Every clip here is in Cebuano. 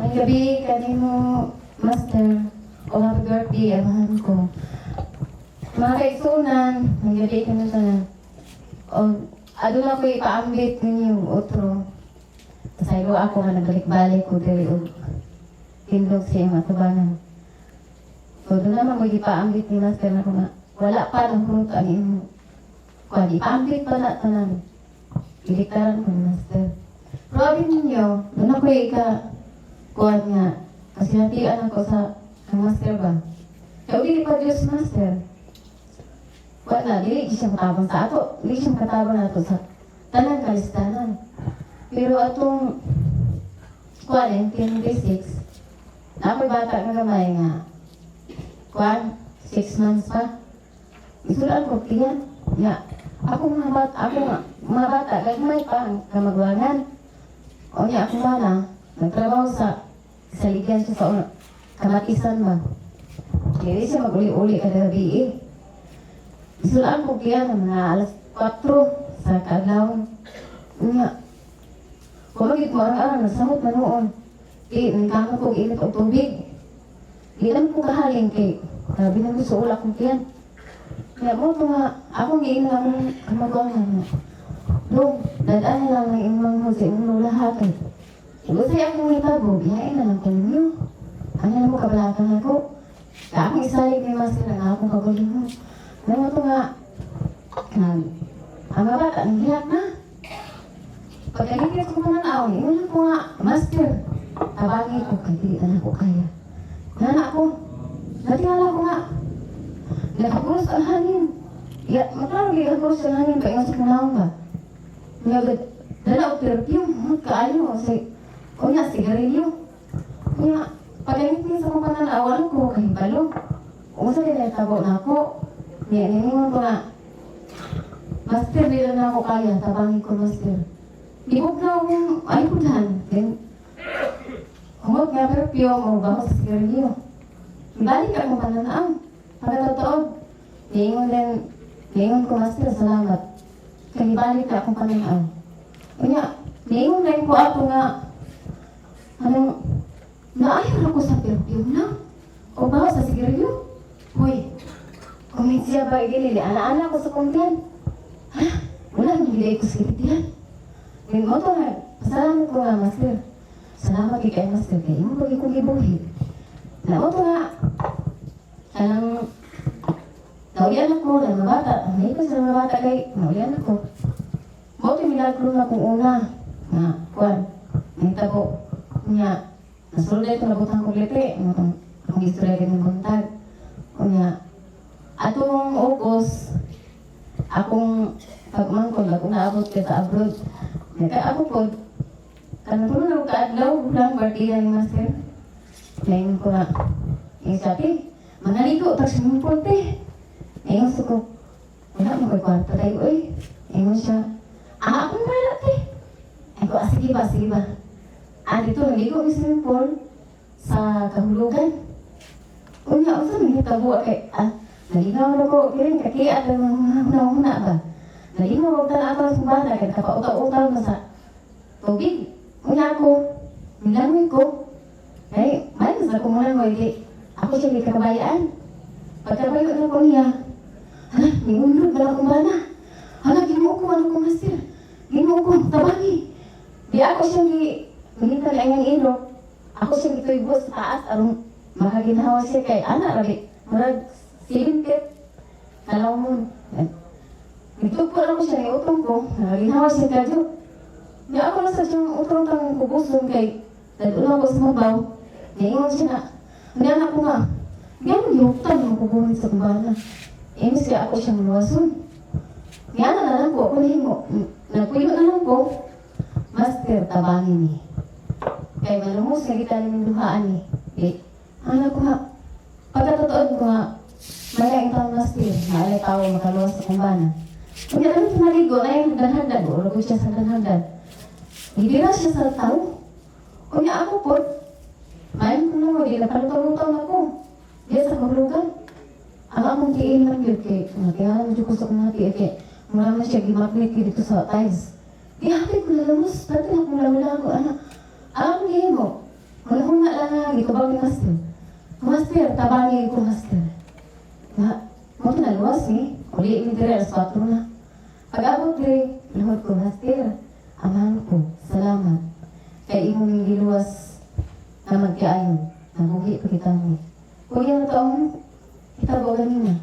Maayong gabii kanimo, Master. O happy birthday, amahan ko. Mga kaigsuonan, maayong gabii kamo tanan. O, aduna ko ipaambit ninyo otro. Pasaylo ako nga nagbalik-balik ko diri og tindog sa iyong atubangan. So, duna man ko ipaambit ni Master nako nga wala pa nahurot ang imong kuan. Ipaambit pa na tanan. Gilikaran ko ni Master. Pero abi ninyo, duna ko ika kuan nga kasinatian ako sa kang Master ba. Kaya dili pa Diyos, Master. Wala, dili siya matabang sa ato. Dili siya makatabang nato sa tanan kalistanan. Pero atong kuan, 1996, na ako'y bata nga gamay nga kuan, 6 months pa. Isulaan ko tiyan. Nga, ako mga bata, ako nga, mga bata, gagmay pa ang kamagwangan. O niya, akong bana, nagtrabaho sa saligan siya sa una, Kamatisan ba. Dili siya mag-uli-uli kada gabi eh. Isulaan ko kaya ng mga alas 4 sa kaadlawon. Nga, kumagit mo arang-arang, nasamot na noon. Di, nangkamot ko init og tubig. Di naman ko kahaling kay, grabe na gusto ula kong tiyan. Kaya mo ito nga, akong giingnan akong kamagwangan nga. Dong, dadaan lang ng imong sa imong lulahaton. Kung sa'yo akong hitabo, biyain na lang ko ninyo. Ano na mo kabalakan ako? Kaya akong isalig ni Master ang akong kagalingon. Ano ito nga, ang mga bata, nanghihak na. Pagkaligid ko pananaw, ingon ko nga, "Master, tabangi ko, kay dili na ako kaya." Nana ako, natingala ko nga, nakapulos ang hangin. Ya, maklaro gyud nakapulos ang hangin, paingon sa kunahong ba. Nga, dala og perfume, kaayo, say, unya, sigarilyo. Unya, pagkaligid sa akong pananaw, alam ko, kahibalo. Unsa din tabo na ako. Niya, ningon ko nga, "Master, di na ako kaya, tabangi ko, Master." Ibog na akong ayudan. Then, humot nga perfume o baho sa sigarilyo. Balik akong pananaw. Pagkatotoo, niingon din, niingon ko, "Master, salamat. Kay balik na akong pananaw." Unya, niingon din ko ato nga, anong, naayaw ako sa perfume na? O baho sa sigarilyo? Hoy, kung siya ba gili, ana-ana ko sa kuntian. Ha? Wala, hindi ko sa kitiyan. Then mo to nga, pasalamat ko nga, Master. Salamat kay kay Master, kay imo pag ikong gibuhi. Na mo to nga, kanang, nauyan ako ng mga bata. Hindi ko sa mga bata kay, nauyan ako. Mo to milagro na kung una, nga, kuan, nahitabo, niya, nasulod ito, nabutang kong lipi, mo tong, akong istorya ganung buntag. Unya, atong August, akong pagmangkon, ako naabot ka sa abroad. Kaya ako po, kanang tulo na kaadlaw lang birthday ni Master. Ngayon ko nga, yung sabi, manaligo, tapos swimming pool, te. Ngayon gusto ko, wala mo ko'y kwarta tayo, oy. Ngayon siya, ah, akong wala, te. Ay ko, ah, sige ba, sige ba. Ah, dito, naligo yung swimming pool sa kahulugan. Unya, unsa man hitabo kay, ah, nalingaw na ko, kirin, kakiat lang mga huna-huna ba. Nalingaw ko tanan ato sa bata, kay nakapautaw-utaw na sa tubig. Unya ako, nilangoy ko. Ay, may sa ko muna mo, hindi. Ako siya gikabayaan. Pagkabayo na ko niya, hala, mingunod na akong bana. Hala, Ginoo ko, ano ko, Master? Ginoo ko, tabangi. Di ako siyang gi, pilitan ang iyang ilok. Ako siyang gituybo sa taas, aron makaginhawa siya kay ana rabi. Murag 7 feet. Kalawmon. Nagtugpo na ko siya, utong ko. Nakaginhawa siya kadyo. Di ako na sa siyang utong tang kubuson kay naguna ko sa mabaw. Niingon siya na, hindi anak ko nga, ganun yutan ang kubuhin sa kumbana. Imis kaya ako siyang luwason. Nga na lang ko, ako nahimo. Nagpuyo na lang ko, "Master, tabangin ni. Kay malumos na kita nimong duhaan ni." Di, anak ko ha, pagkatotoo ko nga, maya ang taong Master, maalay tao makaluwas sa kumbana. Unya naman naligo, na yung hagdan-hagdan, ulo ko siya sa hagdan-hagdan. Hindi na siya sa tao. Unya ako po, mayon ko na, di napalutaw-lutaw na ko. Di sa kahulugan. Ang akong tiil lang yun, kay, nga, kaya naman ko sa akong tiil, kay, mura man siya gimaplit dito sa thighs. Di hapit ko lalamos, pati na akong lawla ko, anak. Ang akong gihimo, wala. nga gitubag ni Master. "Master, tabangi ko, Master." Nga, mo to naluwas ni. Uli mi diri, alas 4 na. Pag abot diri, luhod ko, "Master, amahan ko, salamat. Kay imong giluwas na magkaayon. Nabuhi pa kita mo. Kuya na taong hitabo ganina."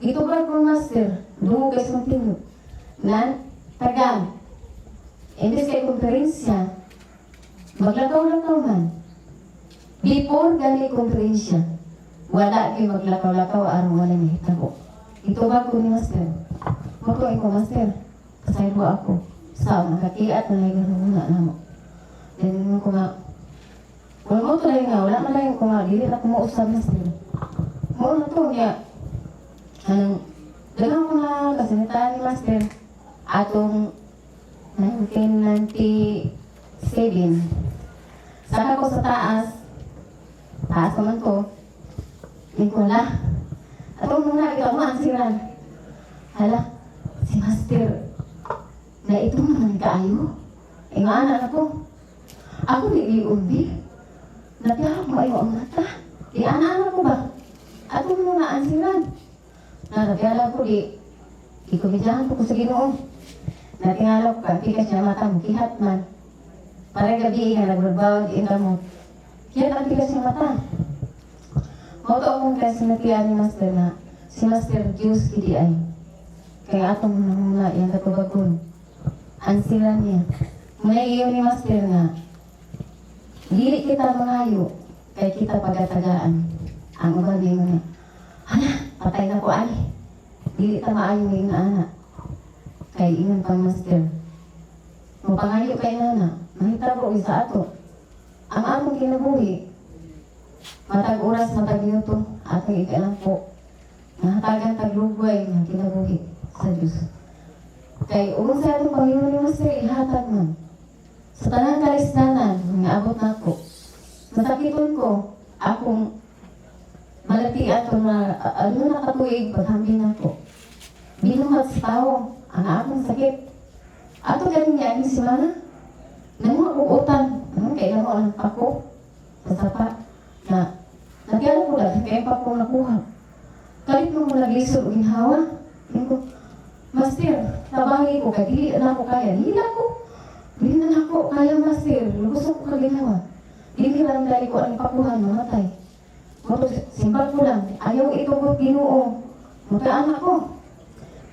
Gitubag ko, Master, dungog kay sa tingog. Nan, tagam. Imbes kay konferensya, maglakaw-lakaw man. Before gani konferensya, wala kay maglakaw-lakaw aron wala nahitabo. Itubag ko ni Master. Mo ko, "Master, pasaylo ako. Sa nakakiat na nga na mo." Then ko nga, wala mo to nga, wala man lang ko nga, dili na ko mausab, Master. Mo na to niya. Anong, daghang ko na kasinitaan ni Master, atong 1997. Saka ko sa taas, taas naman to, Nikola. Atong muna, ikaw mo ang siran. Hala, si Master, na ito naman kaayo. Eh nga anak ako. Ako di iundi. Natiyak mo ayo ang mata. Di ana ko ba? Atong muna ang siran. Natiyala ko di, ikumidyahan ko sa Ginoo. Natingala ko ka, tikas niya mata mo, kihat man. Parang gabi nga nagbabawag in kamot. Kihat ang tikas niya mata. Mao to akong kasinatian ni Master na si Master Diyos kidi ay. Kaya atong nanguna iyang katubagon. Ang sila niya. May iyo ni Master nga, dili kita mangayo kay kita pagatagaan. Ang uban niya nga, "Hala, patay na ko ay. Dili ta maayo nga ana." Kay ingon pang Master, mopangayo kay nana, mahitabo sa ato. Ang atong kinabuhi, matag oras, matag minuto, atong ikalampo, nahatagan taglugway nga kinabuhi sa Diyos. Kay ug sa atong Panginoon ni Master, ihatag man. Sa tanang kalisdanan, nga abot nako. Masakiton ko, akong malatian to na ano na katuig paghambing nako. Binuhat sa tao ang akong sakit. Ato galing niya ang simana. Nanguha kong utang. Ano, kailan mo ang pako sa sapa na nagyan ko lang, kaya pa ko nakuha. Kalit mo mo naglisod og ginhawa. Ingon ko, "Master, tabangi ko kay dili na ako kaya." Dili ako. Dili na ako kaya, Master. Lubos ako kaginhawa. Dili lang dali ko ang pakuha, mamatay. Mo to simba ko lang. Ayaw itugot Ginoo. Mutaan ako.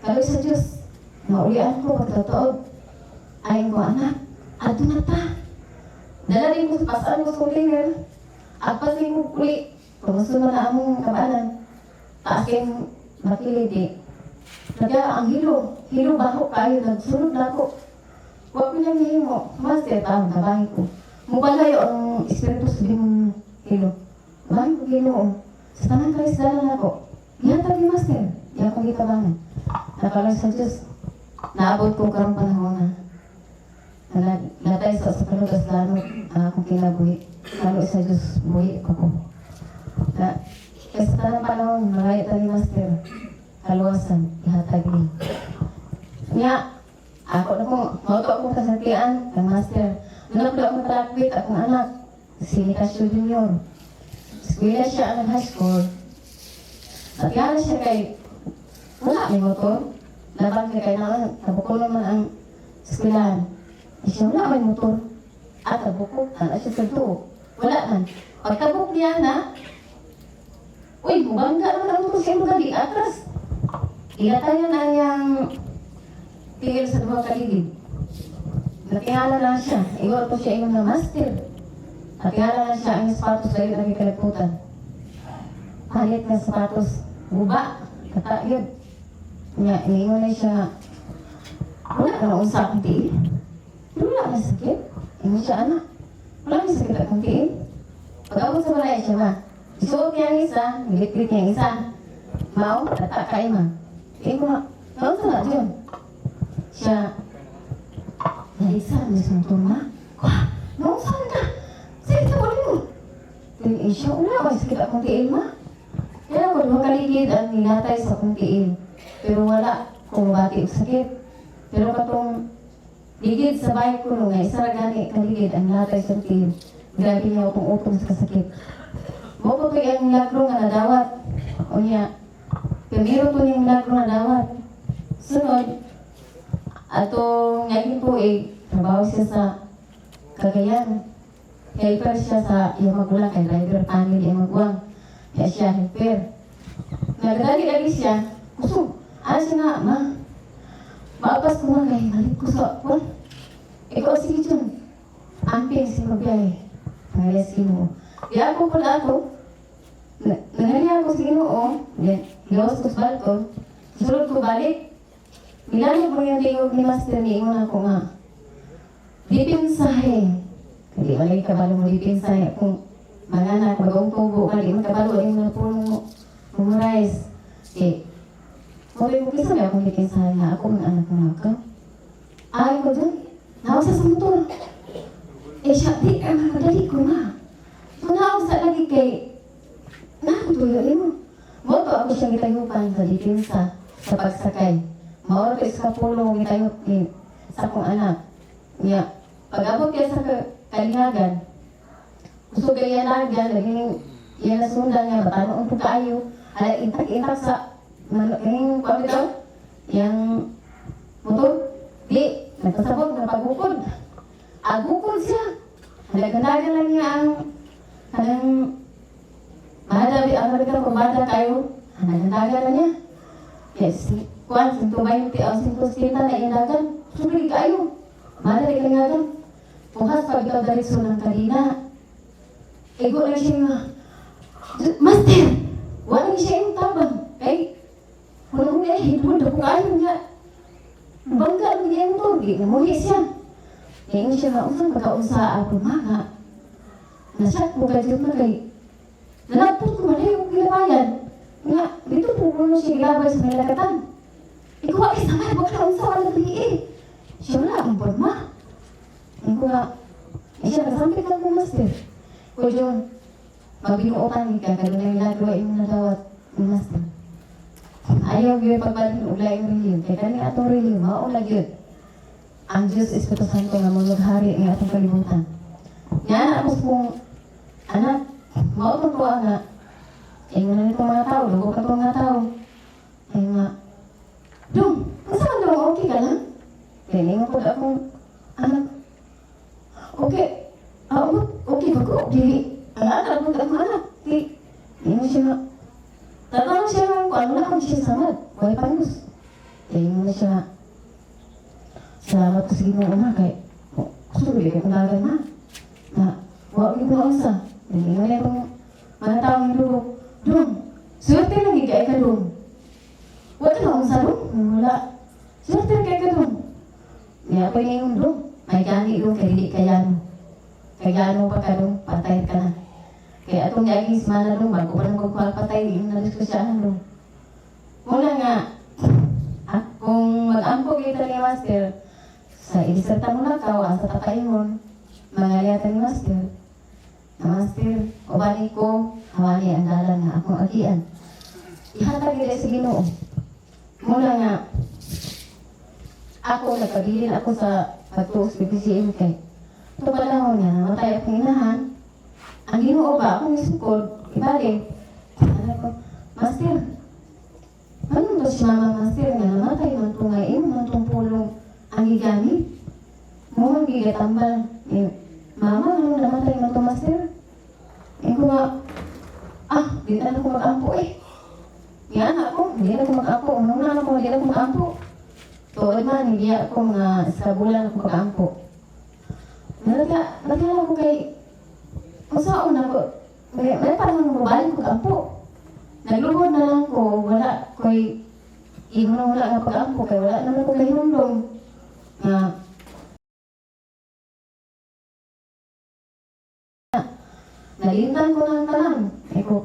Kaloy sa Diyos. Maulian ko pagtataod. Ayon ko, "Anak, adto na ta." Dala din ko, pasaan ko sa container. Agpas din ko uli. Tumusunod na among kabaanan. Taas kayong makilid eh. Kaya ang hilo, hilo baho kayo, nagsunod na ako. Wa ko niyang nihimo. Master, taon, tabangi ko. Mubalayo ang espiritu sa demonyo. Hilo. Tabangi ko Ginoo. Sa tanan kalisdanan ako. Gihatag ni Master. Di akong gitabangan. Nakaloy sa Diyos. Naabot ko karong panahon na na natay sa kalugas lanot ang akong kinabuhi. Kaloy sa Diyos, buhi ko ko. Na, kaya sa tanang panahon, malaya ta ni Master. Kaluwasan, ihatag ni. Nya, ako na kong, mauto akong kasatian kang Master. Nung ako akong talakbit, akong anak, si Nicasio Jr. Eskwela siya ang high school. At nga siya kay, wala may motor. Labang kay kay naman, tabuko naman ang eskwelahan. Eh siya, wala may motor. At tabuko, ana siya sa tuo. Wala man. Pagtabok niya na, uy, mubangga naman ang motor siya gabi, atras. Ilatayan na niyang tigil sa duha kaligid. Natingala lang siya. Ingon ko siya, ingon na, "Master." Natingala lang siya ang sapatos dahil nagkikalagputan. Palit nga sapatos. Guba. Kata yun. Nya, iniingon na siya, "Wala ka na unsa akong tiil. Pero wala na sakit." Ingon siya, "Anak. Wala na sakit akong tiil." Pag abot sa balay siya, ma. Isuot niya ang isa, gilitlit niya ang isa. Mao, tata kay ma. Ingon ko nga, "Naunsa na, Jun?" Siya, "Naisa, miss mo to, ma." Wah, naunsa na? Sakit sa mo. Tingin siya, "Wala ba sakit akong tiil, ma?" Kaya ako, makaligid ang nilatay sa akong tiil. Pero wala kung bati og sakit. Pero katong ligid sa bike ko nga isa ra gani kaligid ang latay sa tiil. Grabe niya utong-utong sa kasakit. Mao po kay ang milagro nga nadawat. Unya, primero to niyang milagro nga nadawat. Sunod, atong ngayon po eh, trabaho siya sa Cagayan. Helper siya sa iyang magulang, kay driver family iyang magulang. Kaya siya helper. Nagadali lagi siya, kusog. Ano siya nga, ma? Maapas ko nga kay malit ko sa kwan. Ikaw sige dyan. Amping si mabiyahe. Pangayas Ginoo. Di ako pala ako. Nangyari ako sa Ginoo. Then, gawas ko sa balkon. Sulod ko balik. Milanog mo yung tingog ni Master, niingon ako nga, "Dipinsahe." Hindi wala kabalo mo dipinsahe. Kung mga anak, bagong tubo, kali man kabalo, yung mga pulong mo, memorize. Eh, mo yung kisa may akong dipinsahe nga, ako mga anak nga ako. Ay ko dyan, naawsa sa motor. Eh siya, di, ay madali ko nga. Kung naawsa lagi kay, nakutuyo nimo. Mo to ako siyang gitayupan sa dipinsa sa pagsakay. Mao to isa ka pulong gitayop ni sa akong anak. Nya, pag-abot kaya sa kalingagan, kusog kay yanagan, laging iya nasundan nga, batanon po kaayo, ala intak-intak sa, yung kuwan bitaw, yang motor, di, nagpasabot, napagukod. Agukod siya. Halagan lang niya ang, halang, mahalabi, ang nabitaw, kumada kayo, halagan na niya. Yes, kuan, 120, o 170 na inagan, sugli kayo. Mahalabi kalingagan. Puhas pag ikaw diretso ng kadina. Igo lang siya nga, "Master!" Wala siya yung tabang. Kay, wala ko niya, hidwod ako kayo niya. Bangga ang niya yung motor, di namuhi siya. Kaya siya nga, usang pagkaunsa ako mga. Nasyak ko kadyo na kay, nalapot ko man yung gilabayan. Nga, dito po ko na siya gilabay sa nilakatan. Ikaw ay sama, baka unsa wala eh. Siya wala, ang porma. Ang ko nga, eh siya, kasampit lang ko, Master. Ko John, mabinuotan ka, kadunay milagro ay imong nadawat, ni Master. Ayaw gyud pagbalhin og laing relihiyon. Kay kani atong relihiyon, mao na gyud ang Diyos Espiritu Santo nga maghari ng atong kalibutan. Nga na ako kong anak, mao tong kuha nga, ingon na nitong mga tao, dugo ka tong mga tao. Ay nga, "Dong, unsa man dong, okay ka lang?" Kaya ningon po akong anak, "Okay, ah, okay ba ko? Dili, ang anak, ang anak, di," ingon siya nga, tanong siya nga, kung ano na kung siya samad, way pangus. Kaya ingon na siya nga, "Salamat ko sa Ginoo ma, kay, gusto ko kay kundagan ma. Na, wa gyud ko unsa." Ingon na itong mga taong nilugo, "Dong, swerte lang gid kay ka dong. Wa ka na unsa dong?" "Wala. Swerte kay ka dong." Niya ako ingon dong, may gani dong kay dili kayano. Kayano pa ka dong, patay ka na. Kaya atong niaging semana dong, bago pa lang magpapatay, yung nadiskusyahan dong. Muna nga, kung mag-ampo kita ni Master, sa idiserta mo na ka, asa tataingon, mga liyatan ni Master. Na Master, ubani ko, hawani ang dalan nga akong agian. Ihatag nila sa Ginoo. Muna nga, ako, nagpabilin ako sa pagtuo sa PPCM kay ito panahon niya, namatay akong inahan, ang Ginoo ba, akong isukod, ibalik. Ano ko, "Master, ano to si Mama Master nga namatay man to nga imo man tong pulong ang gigamit. Mo man gigatambal. Eh, Mama, ano namatay man to Master?" Eh ko nga, ah, di na ako mag-ampo eh. Nga anak ko, hindi na ako mag-ampo. Unong na ako, hindi na ako mag-ampo. Tuod man, hindi ako mga sa bulan ako pag-ampo. Nagkala ko kay, kung na ko, may parang mabalik ko pag-ampo. Nagluhod na lang ko, wala ko'y, ingon na wala nga pag-ampo, kay wala naman ko kahinumdum. Nga, nalintan ko na ang tanan. Eko,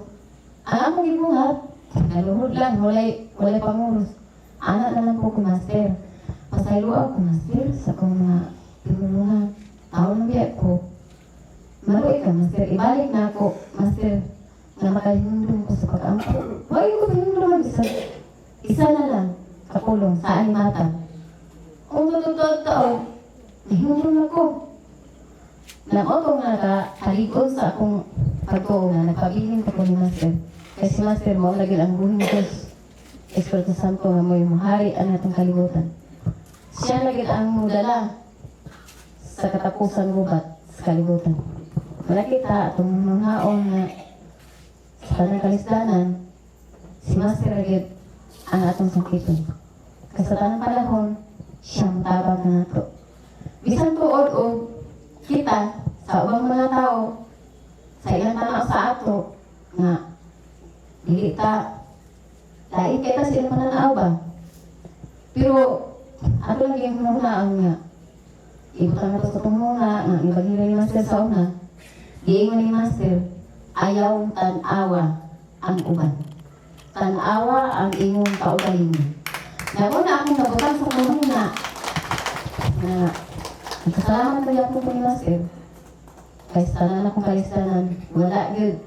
ang akong gibuhat, naluhod lang, walay panguros. Ana na lang ko ko, Master. Pasaylo ako, Master, sa akong mga pinulungan. Tao ng biya ko. Maluoy ka, Master. Ibalik na ako, Master, na makahinumdum ko sa pag-ampo. Wag ko hinumdum isa, isa na lang, kapulong, sa alimata. Kung totoo tao, nahinumdum ako. Na mao ko nga nakapalig-on sa akong pagtuo nga nagpabilin pa ko ni Master. Kay si Master mao lagi ang buhing Diyos. Espiritu Santo nga mo'y muhari ang atong kalibutan. Siya lagi ang mudala sa katapusan gubat sa kalibutan. Wala kita atong haon nga sa tanang kalisdanan, si Master ra gyud ang atong sangkipon. Kay sa tanang panahon, siya mutabang nato. Bisan tuod og kita sa ubang mga tao, sa ilang tanaw sa ato, nga dili ta dait kita sa ilang pananaw ba? Pero ato lang yung hunahunaan nga ibutang nato sa tunguna nga ibagira ni Master sa una. Giingon ni Master, "Ayaw tan-awa ang uban. Tan-awa ang imong kaugalingon." Nga na akong nabutang sa hunahuna nga nagpasalamat na gyapon ko ni Master. Kay sa tanan akong kalisdanan, wala gyud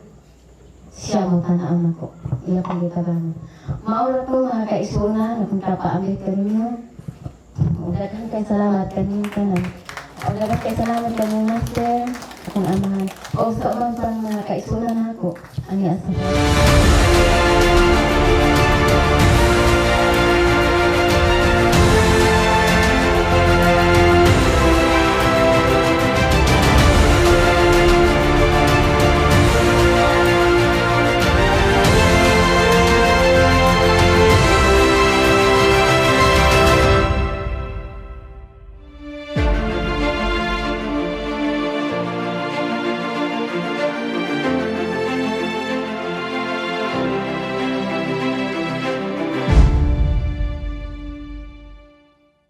siya mo tanaw nako. Iya kong gitabangan. Mao ra to, mga kaigsuonan, akong kapaambit kaninyo. Ug daghan kay salamat kaninyong tanan. Ug daghan kay salamat kaninyong Master, akong amahan. O sa ubang pang mga kaigsuonan nako, ani sa